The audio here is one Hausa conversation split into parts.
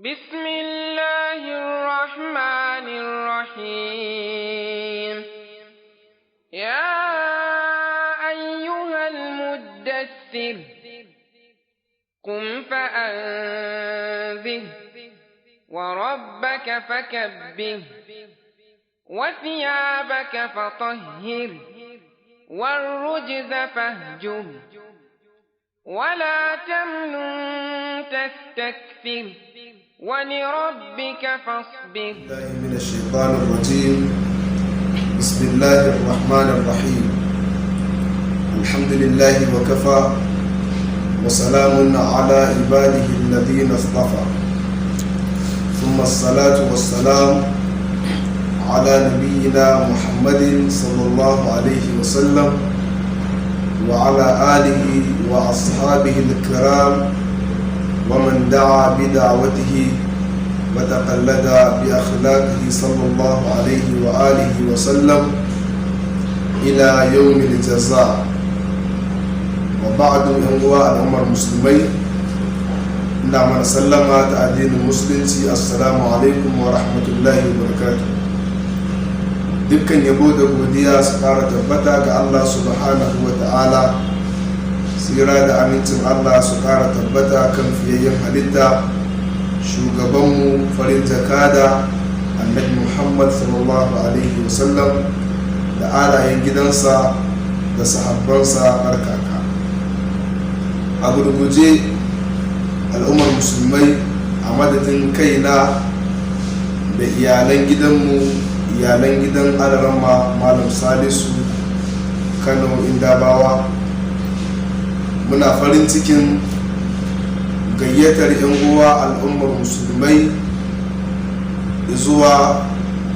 بسم الله الرحمن الرحيم. يا أيها المدثر قم فأنذر، وربك فكبر، وثيابك فطهر، والرجز فاهجر، ولا تمنن تستكثر، ولربك فاصبر. الله من الشيطان الرجيم. بسم الله الرحمن الرحيم. الحمد لله وكفى، وسلام على عباده الذين اصطفى، ثم الصلاة والسلام على نبينا محمد صلى الله عليه وسلم وعلى آله وأصحابه الكرام ومن دعا بدعوته وتقلد بأخلاقه صلى الله عليه وآله وسلم إلى يوم الجزاء، وبعد. Uwa al'ummar musulmai, ina mana sallama ta addinin Musulunci: assalamu alaikum wa rahmatullahi wa barakatuh. Dukkan yabo da godiya su kara tabbata ga Allah subhanahu wa ta'ala. Tsira da amincin Allah su kara tabbata kan fiyayyen halitta, shugabanmu, farin jakada, Annabi Muhammad sallallahu alaihi wasallam, da alayen gidansa da sahabbansa barkaka. A gurguje, al'ummar musulmai, a madadin kaina da iyalan gidanmu, iyalan gidan Alaramma Malam Salisu Kano Indabawa, muna farin cikin gayyatar 'yan uwa al'ummar musulmai zuwa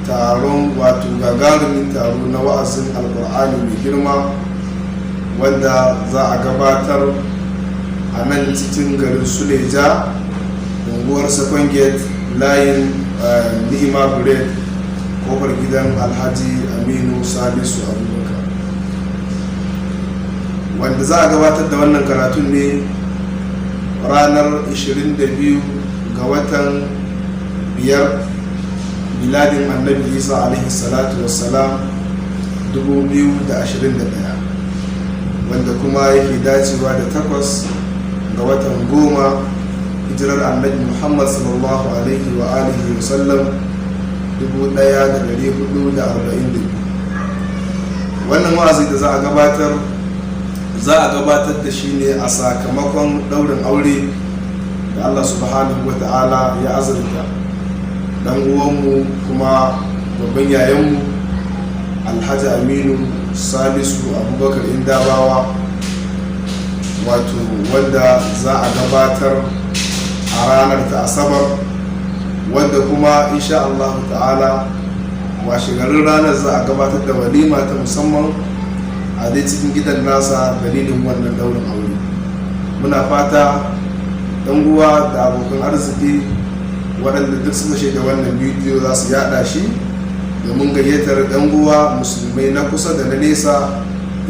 taron, wato gagarumin taro na wa'azin Alkur'ani mai girma, wanda za a gabatar a nan cikin garin Suleja, unguwar Second Gate, layin Ni'ima Bread, kofar gidan Alhaji Aminu Salisu Abubakar, wanda za a gabatar da wannan karatun ne ranar 22 ga watan 5, miladin Annabi Isa alaihi salatu wassalam 2021, wanda kuma yake dacewa da 8 ga watan 10, hijirar Annabi Muhammad sallallahu alaihi wa alihi wasallam 1442. Wannan wa'azi da za a gabatar, za a gabatar da shi ne a sakamakon daurin aure da Allah subhanahu wa ta'ala ya azurta dan uwanmu kuma babban yayanmu, Alhaji Aminu Salisu Abubakar Indabawa, wato wanda za a gabatar a ranar ta Asabar, wanda kuma insha Allah ta'ala washe garin ranar za a gabatar da walima ta musamman a dai cikin gidan nasa dalilin wannan daurin aure. Muna fata yan uwa da abokan arziki, waɗanda duk suka shaida wannan bidiyo, za su yada shi domin gayyatar yan uwa musulmai na kusa da na nesa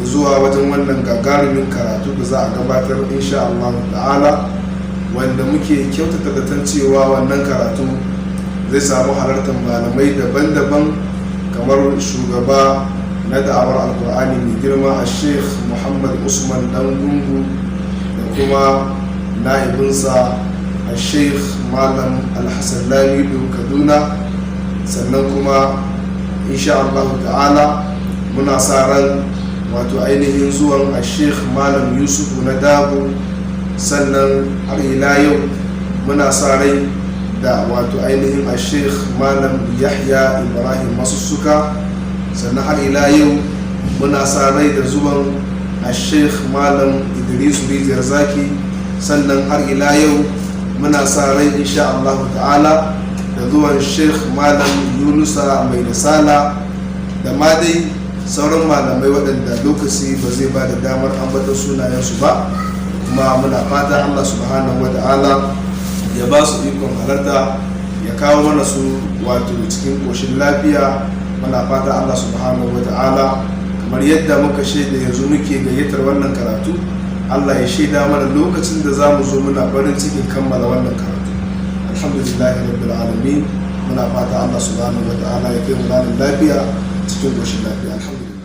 zuwa wajen wannan gagarumin karatu da za a gabatar insha Allah ta'ala, wanda muke kyautata zaton cewa wannan karatu zai samu halartar malamai daban-daban, kamar shugaba na da'awar Alkur'ani mai girma, a Sheikh Muhammad Usman Dan Gungu, da kuma na'ibinsa, a Sheikh Malam Alhassan Lamido Kaduna. Sannan kuma insha Allah ta'ala muna sa ran wato ainihin zuwan a Sheikh Malam Yusufu na Dabo. Sannan har ila yau muna sa rai da wato ainihin a Sheikh Malam Yahya Ibrahim Masussuka. Sannan har ila yau muna sa rai da zuwan a Sheikh Malam Idrisu Rijiyar Zaki. Sannan har ila yau muna sa rai insha Allah ta'ala da zuwan Sheikh Malam Yunusa Mai Risala, da ma dai sauran malamai waɗanda lokaci ba zai ba da damar ambatar sunayensu ba. Kuma muna fata Allah subhanahu wa ta'ala ya ba su ikon halarta, ya kawo mana su wato cikin ƙoshin lafiya. Muna fata Allah subhanahu wa ta'ala, kamar yadda muka shaida yanzu muke gayyatar wannan karatu, Allah ya shaida mana lokacin da za mu zo muna farin cikin kammala wannan karatu. Alhamdulillahi rabbil alamin. Muna fata Allah subhanahu wa ta'ala ya kai mu ranar lafiya cikin goshin lafiya. Alhamdulillah.